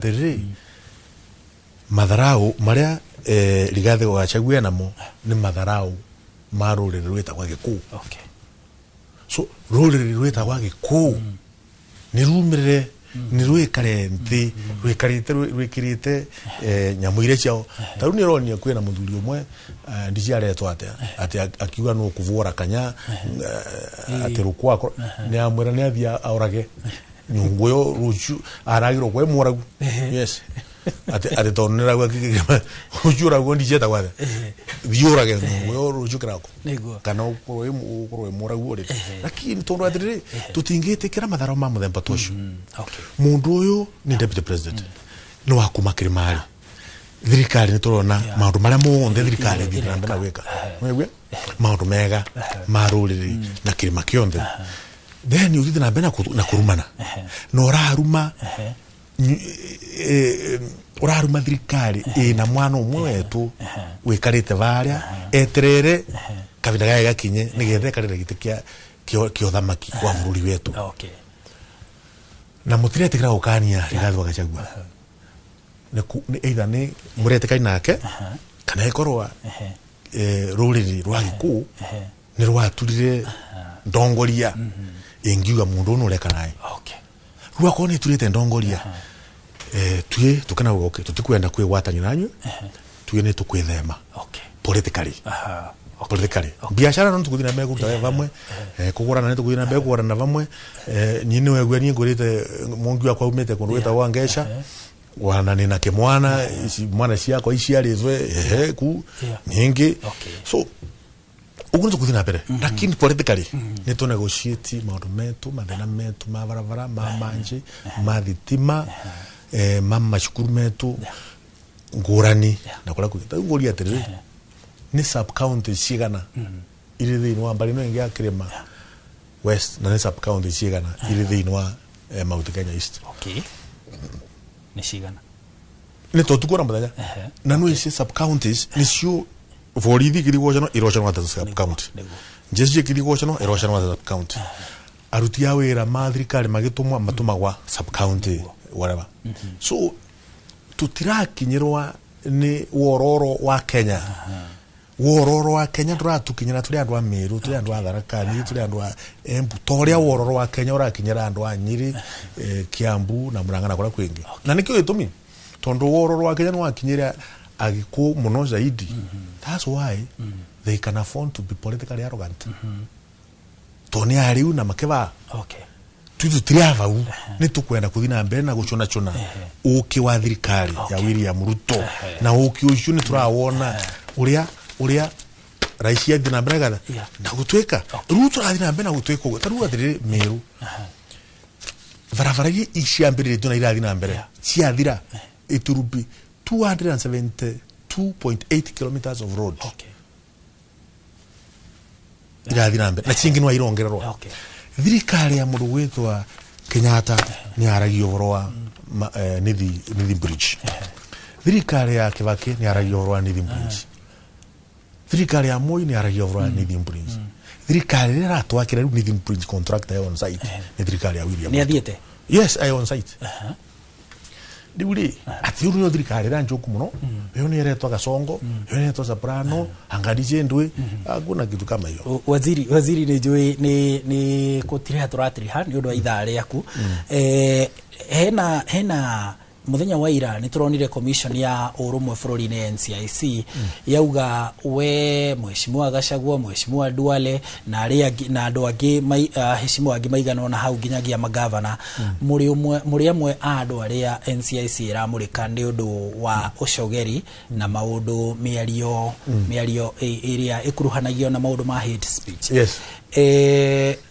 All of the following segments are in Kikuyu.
Atĩrĩrĩ, matharau maria Rigathi Gachagua namo nĩ matharau ma rũrĩrĩ rwĩtagwo Gĩkũyũ. So rũrĩrĩ rwĩtagwo Gĩkũyũ nĩ rumĩrĩre, nĩ rwĩkare nthĩ rwĩkarĩte rwĩkĩrĩte nyamũ iria ciao. Ta rĩu nĩ ũronio kwĩna mũthuri ũmwe, ndiciaretwo atĩa, atĩ akiuga nũ kũvũra kanya, atĩ rũkwakwa nĩ amwĩra nĩ athiĩ aũrage nyũngũ ĩyo rũciũ aragirwo kwĩ mũragu. Yes, atĩ tondũ nĩ rauga rũciũ ũrauga ndicietagwo atĩa, thiĩ ũrage nyũngũ ĩyo rũciũ kĩrako kana ũkorwo wĩ mũragu ũrĩ, lakini tondũ atĩrĩrĩ, tũtingĩtĩkĩra matharau ma mũthemba ta ũcio. Mũndũ ũyũ nĩ deputy president, nĩ wa kuma kĩrĩmarĩ thirikari, nĩ tũrona maũndũ marĩa mothe thirikari ĩthiĩte na mbere na gwĩka. Nĩguo maũndũ mega ma rũrĩrĩ na kĩrĩma kĩonthe, then ũthiĩte na mbere na kũrumana na ũraruma ũraruma thirikari ĩna mwana ũmwe wetũ wĩkarĩte varĩa eterere kahinda gake gakinye nĩgetha ekarĩre gĩtĩ kĩa ũthamaki wa bũrũri wetũ. Na mũtiretĩkĩra gũkania Rigathi wa Gachagua nĩ either nĩ mũretĩkani nake kana ĩkorwa rũrĩrĩ rwa Gĩkũyũ nĩ rwaturire ndongoria ĩngiuga mũndũ ũyũ nĩ ũreka naĩ. Rĩu akorwo nĩ turĩte ndongoria, tuĩ tukenauga okay, tũtikwenda kwĩgwatania nanyuĩ, tuĩ nĩ tũkwĩthema politically. Politically, biashara no tũgũthiĩ na mbere kũruta wĩra vamwe, kũgũrana nĩ tũgũthiĩ na mbere kũgũrana vamwe. Niĩ nĩ wegua niĩ ngũrĩte mũngi wakwa umĩte kũndũ gwĩtagwo Ngesha, wana nĩ na kĩmwana ici mwana ciakwa iciarĩtwe ehe ku nyingĩ. So ũguo nĩ tũgũthiĩ na mbere, lakini politically nĩ tũ negotiate maũndũ metu, mathĩna metu ma barabara, ma manji, ma thitima, ma macukuru metu ngũrani na kũrĩa kũngĩ. Tarĩu ngũria atĩrĩrĩ, nĩ sub county cigana irĩ thĩinĩ wa mbarĩ ĩno ĩngĩ ya kĩrĩma West, na nĩ sub county cigana irĩ thĩinĩ wa Mount Kenya East? Okay, nĩ cigana? Nĩ to tukũ na mũthenya na no ici sub counties nĩcio borithi ikĩrigocano irocanwo ata sub county, jeshi ikĩrigocano irocanwo ata sub county, aruti a wĩra ma thirikari magĩtũmwa matũmagwa sub county, whatever. So tutirakinyĩrwa nĩ wororo wa Kenya. Wororo wa Kenya ndũratukinyĩra tũrĩ andũ a Meru, tũrĩ andũ a Tharaka Nithi, tũrĩ andũ a Embu, ta ũrĩa wororo wa Kenya ũrakinyĩra andũ a Nyĩrĩ, Kiambu na Murang'a na kũrĩa kwĩngĩ. Na nĩkĩo gĩtũmi, tondũ wororo wa Kenya nĩwakinyĩra Agĩkũyũ mũno zaidi. That's why they can afford to be politically arrogant, tondũ nĩ arĩu na makĩbaa. Tui tũtirĩ a vau, nĩ tũkwenda kũthiĩ na mbere na gũcũnacũna ũkĩ wa thirikari ya William Ruto, na ũkĩ ũcio nĩ tũrawona ũrĩa raisi athiĩ na mbere gatha na gũtuĩka rĩu tũrathiĩ na mbere na gũtuĩka ũguo. Ta rĩu atĩrĩrĩ, Meru barabara iria ciambĩrĩrĩtio na irathiĩ na mbere ciathira, it will be 272.8 kilometers of road irathiĩ na mbere, na cingĩ no irongererwo. Thirikari ya mũndũ gwĩtwa Kenyatta nĩ yaragia ũhoro wa Nithi Bridge. Thirikari ya Kibaki nĩ yaragia ũhoro wa Nithi Bridge. Thirikari ya Moi nĩ yaragia ũhoro wa Nithi Bridge. Thirikari ĩrĩa ĩratwakĩra rĩu Nithi Bridge, contractor on site nĩ thirikari ya William Nĩ Ruto. Athiĩte? Yes, I on site. Rĩu rĩ, atĩ rĩu nĩyo thirikari ĩrĩa njũku mũno, ĩyo nĩ ĩretwa Gasongo, ĩyo nĩ ĩretwa Soprano, angalizie ndwĩ hakuna kitu kama hiyo. Waziri, nĩ njũĩ nĩ gũtiriha tũratiriha nĩ ũndũ wa ithaa rĩaku. Hena mũthenya wa ira nĩ tũronire commission ya ũrũmwe bũrũri-inĩ NCIC yauga we mheshimiwa Gachagua, mheshimiwa Duale na arĩa angĩ na andũ angĩ heshimiwa angĩ maigana ona hau nginyagia magavana, mũrĩ ũmwe mũrĩ amwe a andũ arĩa NCIC ĩramũrĩka nĩ ũndũ wa ũcogeri na maũndũ mĩario ĩrĩa ĩkuruhanagio na maũndũ ma hate speech.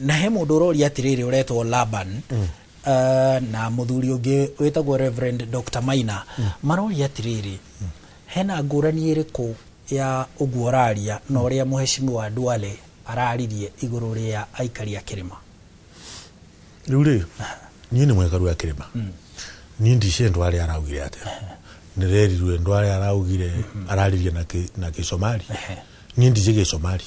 Na he mũndũ ũroria atĩrĩrĩ ũretwo Laban, na mũthuri ũngĩ wĩtagwo Reverend Dr. Maina, maroria atĩrĩrĩ, hena ngũrani ĩrĩkũ ya ũguo ũraria na ũrĩa mheshimiwa Duale araririe igũrũ rĩa aikari a kĩrĩma? Rĩu rĩ, niĩ nĩ mwekaru wa kĩrĩma, niĩ ndicie ndware araugire atĩa, nĩrerirwe ndware araugire araririe na na Kĩsomali, niĩ ndicie Gĩsomali.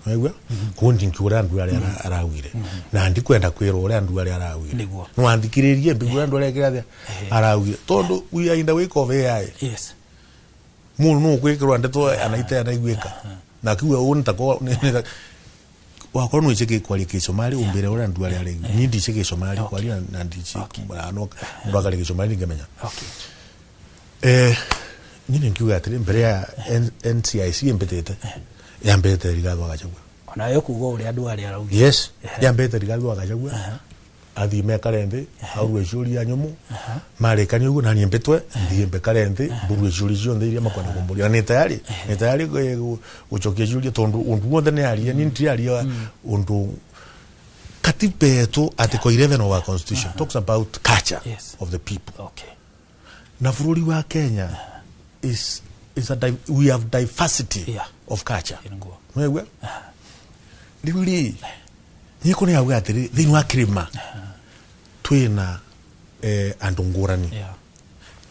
Waigua koguo ndinkiuga andu aria araugire na ndikwenda kwirwo uria andu aria araugire. Niguo. No anthikiririe mbigura andu aria kirathia araugire tondu we are in the wake of AI. Yes. Mundu no kwikirwa ndeto anaite anaiguika na kiuga uu nitako wakorwo no iche kwaria kicomari umbire uria andu aria araigua ni ndiche kicomari kwaria na ndiche no mundu akaria kicomari ngemenya. Okay. Nyine nkiuga atiri mbere ya NCIC mbetete yambete Rigathi wa Gachagua. Onawe kuga uria andu aria araugire. Yes, yambete Rigathi wa Gachagua athii mekare nthi aurwe ciũria nyũmũ marĩkania ũguo naniĩ mbĩtwe thiĩ mbĩkare nthĩ mburue ciũria ciothe iria makwenda kũmbũria na nĩ tayari gũcokia ciũria tondũ ũndũ wothe nĩ aria niĩ ndiraria ũndũ. Katiba yetu article 11 of our constitution talks about culture Yes. of the people. Okay. Na bũrũri wa Kenya is we have diversity Yeah. of culture. Niguo. Mwegwa rĩu rĩ niĩ kũ nĩ auga atĩrĩ thĩinĩ wa kĩrĩma twĩna andũ ngũrani. Yeah.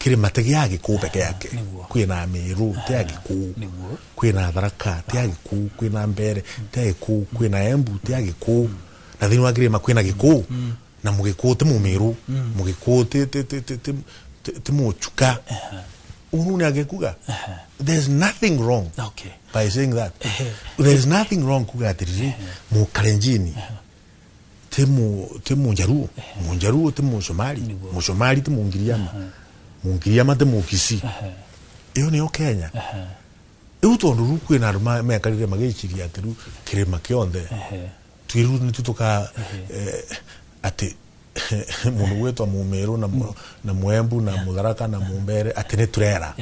Kĩrĩma ti gĩa Gĩkũyũ peke yake. Niguo. Kwĩna Meru ti ya Gĩkũyũ. Niguo. Kwĩna Tharaka ti ya Gĩkũyũ, kwĩna Mbere ti ya Gĩkũyũ, kwĩna Embu ti ya Gĩkũyũ. Na thĩinĩ wa kĩrĩma kwĩna Gĩkũyũ na Mũgĩkũyũ ti Mũmĩrũ, Mũgĩkũyũ ti Mũchuka. Ũũ nĩ angĩkuga there's nothing wrong Okay. by saying that. There is nothing wrong kuga atiriri mukalenjini ti munjaruo, munjaruo ti mucomari, mucomari ti mungiriama, mungiriama ti mukisi. Iyo niyo Kenya. Riu tondu riu kwina andu mekarire magiciria ati riu kirima kionthe twiru nitutuka ati mundu gwitwa Mumiru na Mwembu na Mutharaka na Mumbere ati ni turera.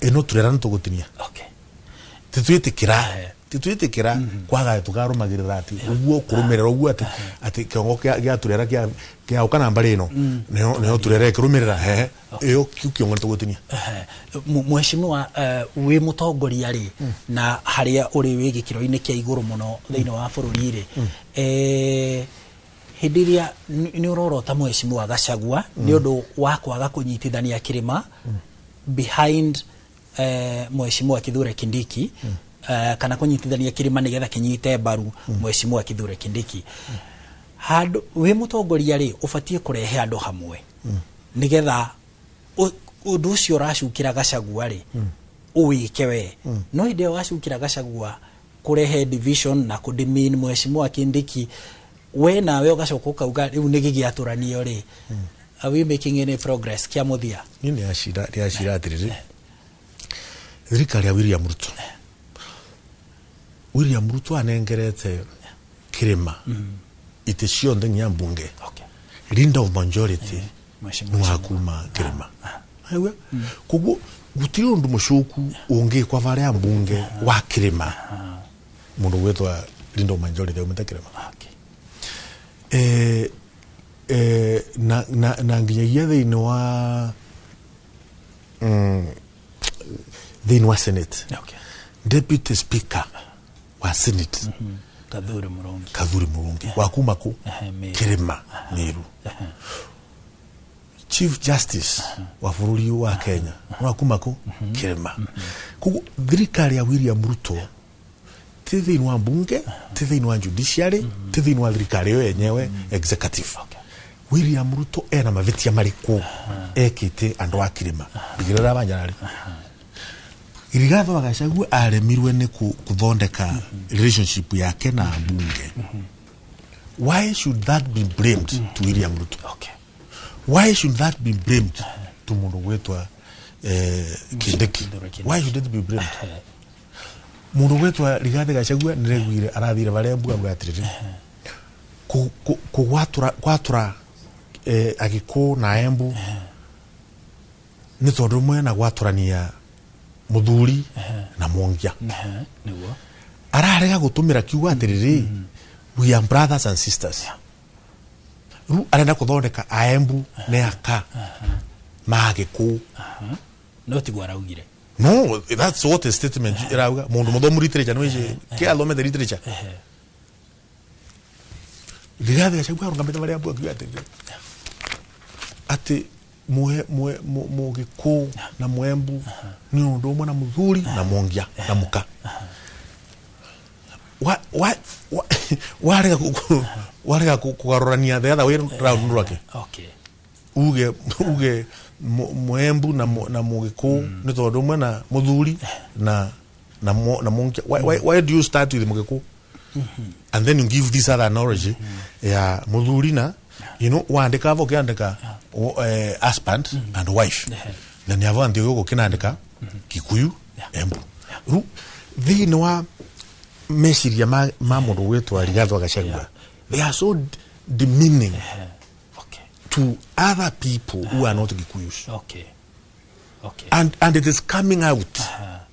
Ino turera nitugutinia. Okay. Titwitikira kwaga tukarumagirira ati uguo kurumirira uguo ati ati kiongo kia turera kia uka na mbari ino niyo turera ikirumirira he iyo kiu kiongo nitugutinia. Mheshimiwa wi mutongoria ri na haria uri wi gikiro-ini kia iguru muno thiini wa bururi ri hindi iria ni urorota Mheshimiwa Gachagua ni undu wa kwaga kunyitithania kirima behind Mheshimiwa Kithure Kindiki kana kunyitithania kirima nigetha kinyite mbaru Mheshimiwa Kithure Kindiki. Handu wi mutongoria ri ubatie kurehe andu hamwe nigetha undu ucio uracukira Gachagua ri uwike we. No hindi wacukira Gachagua kurehe division na kudemean Mheshimiwa Kindiki we nawe ugacoka ukauga riu ni gigiaturanio ri. Are we making any progress kia muthia? Ni ni acira atiriri thirikari ya William Ruto. William Ruto anengerete kirima ite cionthe nginya mbunge. Okay. Leader of majority ni wa kuma kirima. Aiwa koguo gutiri undu mucuku ungikwa varia mbunge wa kirima mundu gwitwa leader of majority umete kirima. Okay. Na nginyagia thiini wa thiini wa Senate. Okay. Deputy Speaker wa Senate Kathuri Murungi. Kathuri Murungi wa kuma ku Kirima Meru. Chief Justice wa bururi wa Kenya wa kuma ku Kirima. Koguo thirikari ya William Ruto ti thiini wa mbunge, ti thiini wa judiciary, ti thiini wa thirikari yo yenyewe executive. William Ruto ena mavitia mariku ekite andu a kirima bigirira banyarari. Rigathi wa Gachagua aremirwe ni kuthondeka relationship yake na mbunge. Why should that be blamed to William Ruto? Okay. Why should that be blamed to mundu gwitwa Kindiki? Why should it be blamed? Mundu gwitwa Rigathi Gachagua nireguire arathire varia mbuga mbuga atiriri gwatura Agikuyu na Embu ni tondu mwe na gwaturania muthuri na mwongia. Niguo ararega gutumira kiugo atiriri we are brothers and sisters. Ru arenda kuthondeka Aembu ne aka ma Agikuyu. No tiguo araugire. No, that's what the statement irauga. Mundu muthomu literature no ici ki athomete literature. Rigathi Gachagua arũgamĩte varia mbu akiuga atiriri ati Mugikuyu na Mwembu ni undu umwe na muthuri na mwongia na muka. Wa warega warega kugarurania the other way round rwake. Okay. Uge Mwembu na Mugikuyu ni tondu mwe na muthuri na na why do you start with Mugikuyu and then you give this other analogy ya muthuri na you know wandika avo kiandika husband and wife na ni avo ndio yuko kinandika Kikuyu Embu ru thini wa meciria ma mundu gwitwa Rigathi Gachagua, they are so demeaning to other people who are not Gikuyus. Okay. Okay. And it is coming out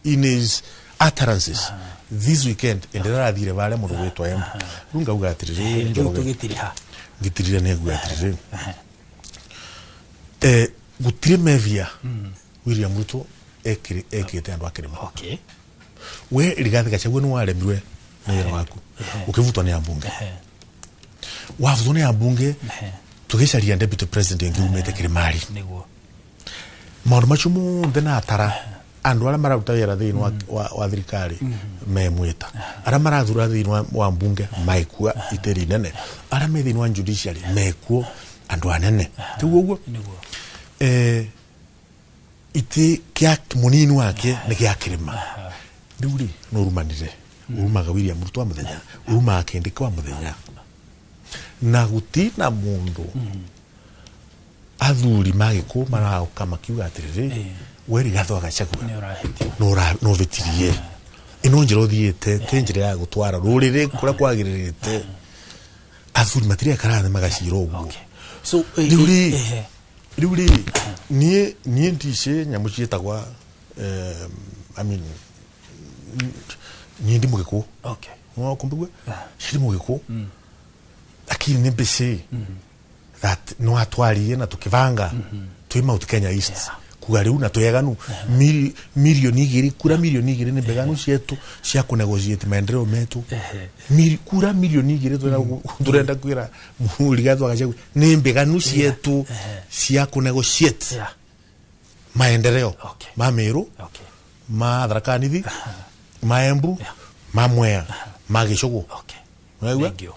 in his utterances this weekend. And there are the vale mundu gwitwa Embu runga uga atiriri Njoroge tugitiriha ngitirire ne guga atiriri gutire mevia William Ruto ekirite andu akirima. Okay. We Rigathi Gachagua ni waremirwe na wira waku ukivutwa ni ambunge, wavutwo ni ambunge tugicaria deputy president ingi umete kirimari niguo maundu macio monthe na atara andu aria mararuta wira thiini wa thirikari memwita, aria marathura thiini wa mbunge maikua iteri nene, aria me thiini wa judiciary mekuo andu anene tiguo uguo niguo iti kia munini wake ni gia kirima. Riu ri no rumanire urumaga William Ruto wa muthenya, urumaga Kindiki wa muthenya, na guti na mundu athuri magiku marauka makiuga atiriri we Rigathi Gachagua no vitirie ino njira uthiite ti njira ya gutwara ruriri kuria kwagiririte. Athuri matiria karathe magacira uguo. So riu ri nie ndice nyamu cietagwa I mean nie ndi Mugikuyu. Okay. No kumbugwa ciri Mugikuyu lakini ni mbici that no atwarie na tukivanga twi Mount Kenya East kuga riu na tweganu milioni 2 kura milioni 2 ni mbeganu cietu cia kunegotiate maendeleo metu kura milioni 2 turenda kwira Rigathi Gachagua ni mbeganu cietu cia kunegotiate maendeleo ma Meru, ma Tharaka Nithi, ma Embu, ma Mwea, ma Gicugu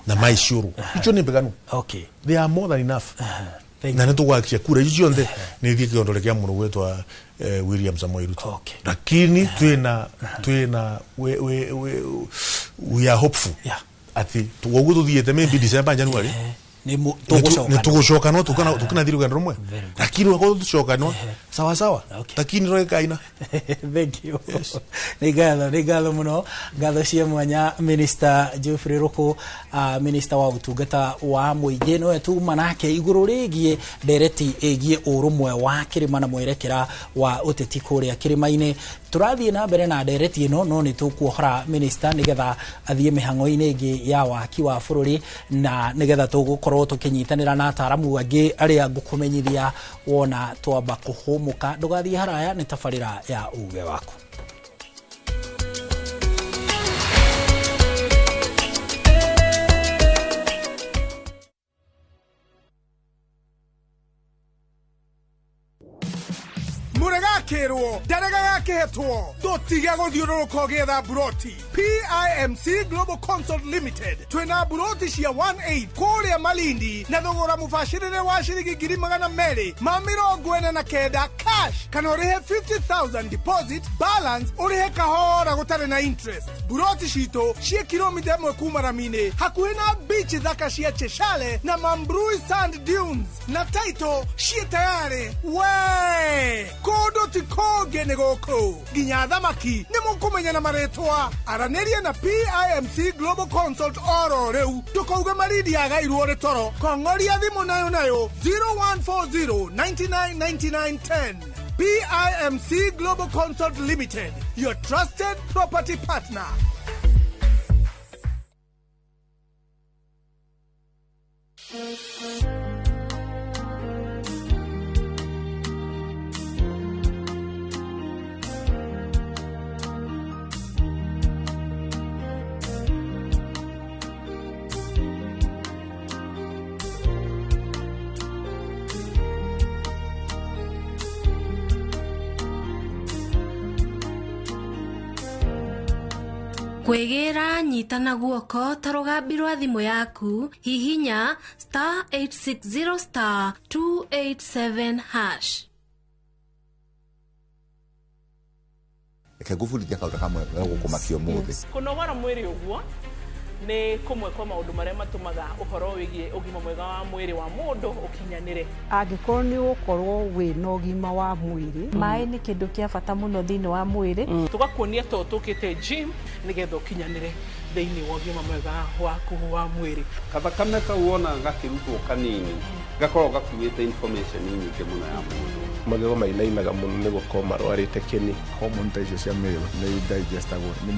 na ma Isiolo. Icio ni mbeganu. Okay. They are more than enough. Na nĩ tũgwakia kura icio ciothe nĩ ithiĩ kĩondore kĩa mũndũ gwĩtwa William Samoei Ruto. Okay. Lakini twina we are hopeful ati ũguo tũthiĩte maybe December January nĩ tũgũcokanwo tũkĩnathiri rũgendo rũmwe, lakini wakorwo tũcokanwo sawa sawa, lakini roikaina. Thank you. Nĩ ngatho mũno, ngatho cia mwanya Minister Geoffrey Ruku, Minister wa ũtungata wa mũingĩ, nowe tuma nake igũrũ rĩgiĩ ndereti ĩgiĩ ũrũmwe wa kĩrĩma na mwerekera wa ũteti kũrĩa kĩrĩma-inĩ. Tũrathiĩ na mbere na ndereti ĩno no nĩ tũkuohora minister nĩgetha athiĩ mĩhang'o-inĩ ĩngĩ ya waki wa bũrũri, na nĩgetha tũgũkorwo tũkĩnyitanĩra na ataramu angĩ arĩa ngũkũmenyithia wona twamba kũhũmũka. Ndũgathiĩ haraya, nĩ tabarĩra ya uge waku. Muregakirwo ndarega gakihetwo ndutiga guthiururuka ugietha buroti. PIMC Global Consult Limited twina buroti cia 18 kuria Malindi na thogora mubacirire wa ciringi 249 cash, kana urihe 50,000 deposit, balance urihe kahora gutari na interest. Buroti citu cie kilomita 1 kuma ramini hakuhi na beach thaka cia Cheshale na Mambrui Sand Dunes, na title cie tayari we kundu ti kungi ni guku nginya thamaki ni mukumenya na maritwa. Araniria na PIMC Global Consult oro riu ndukauge Malindi agairwo ri toro. Kong'oria thimu nayo nayo 0140 99 99 10. PIMC Global Consult Limited, your trusted property partner. Kwĩgĩra nyita na guoko ta rũgambi rwa thimũ yaku, hihinya star 860 star 287 hash. Reke ngũbundithia kaũndũ kamwe gegũkũmakia ũmũthĩ. Kũnogora mwĩrĩ ũguo nĩ kũmwe kwa maũndũ marĩa matũmaga ũhoro wĩgiĩ ũgima mwega wa mwĩrĩ wa mũndũ ũkinyanĩre. Angĩkorwo nĩ ũgũkorwo wĩna ũgima wa mwĩrĩ. Maĩ nĩ kĩndũ kĩa bata mũno thĩinĩ wa mwĩrĩ. Tũgakuonia to tũkĩte gym nĩgetha ũkinyanĩre thĩinĩ wa ũgima mwega waku wa mwĩrĩ. Kathakame kau wona gakĩrutwo kanini gakoragwo gakuĩte information nyingĩ mũno ya mũndũ. Magego mainainaga mũno nĩ gũkorwo marwarĩte kĩni. Hormone ta icio cia male nĩ digestagwo nĩ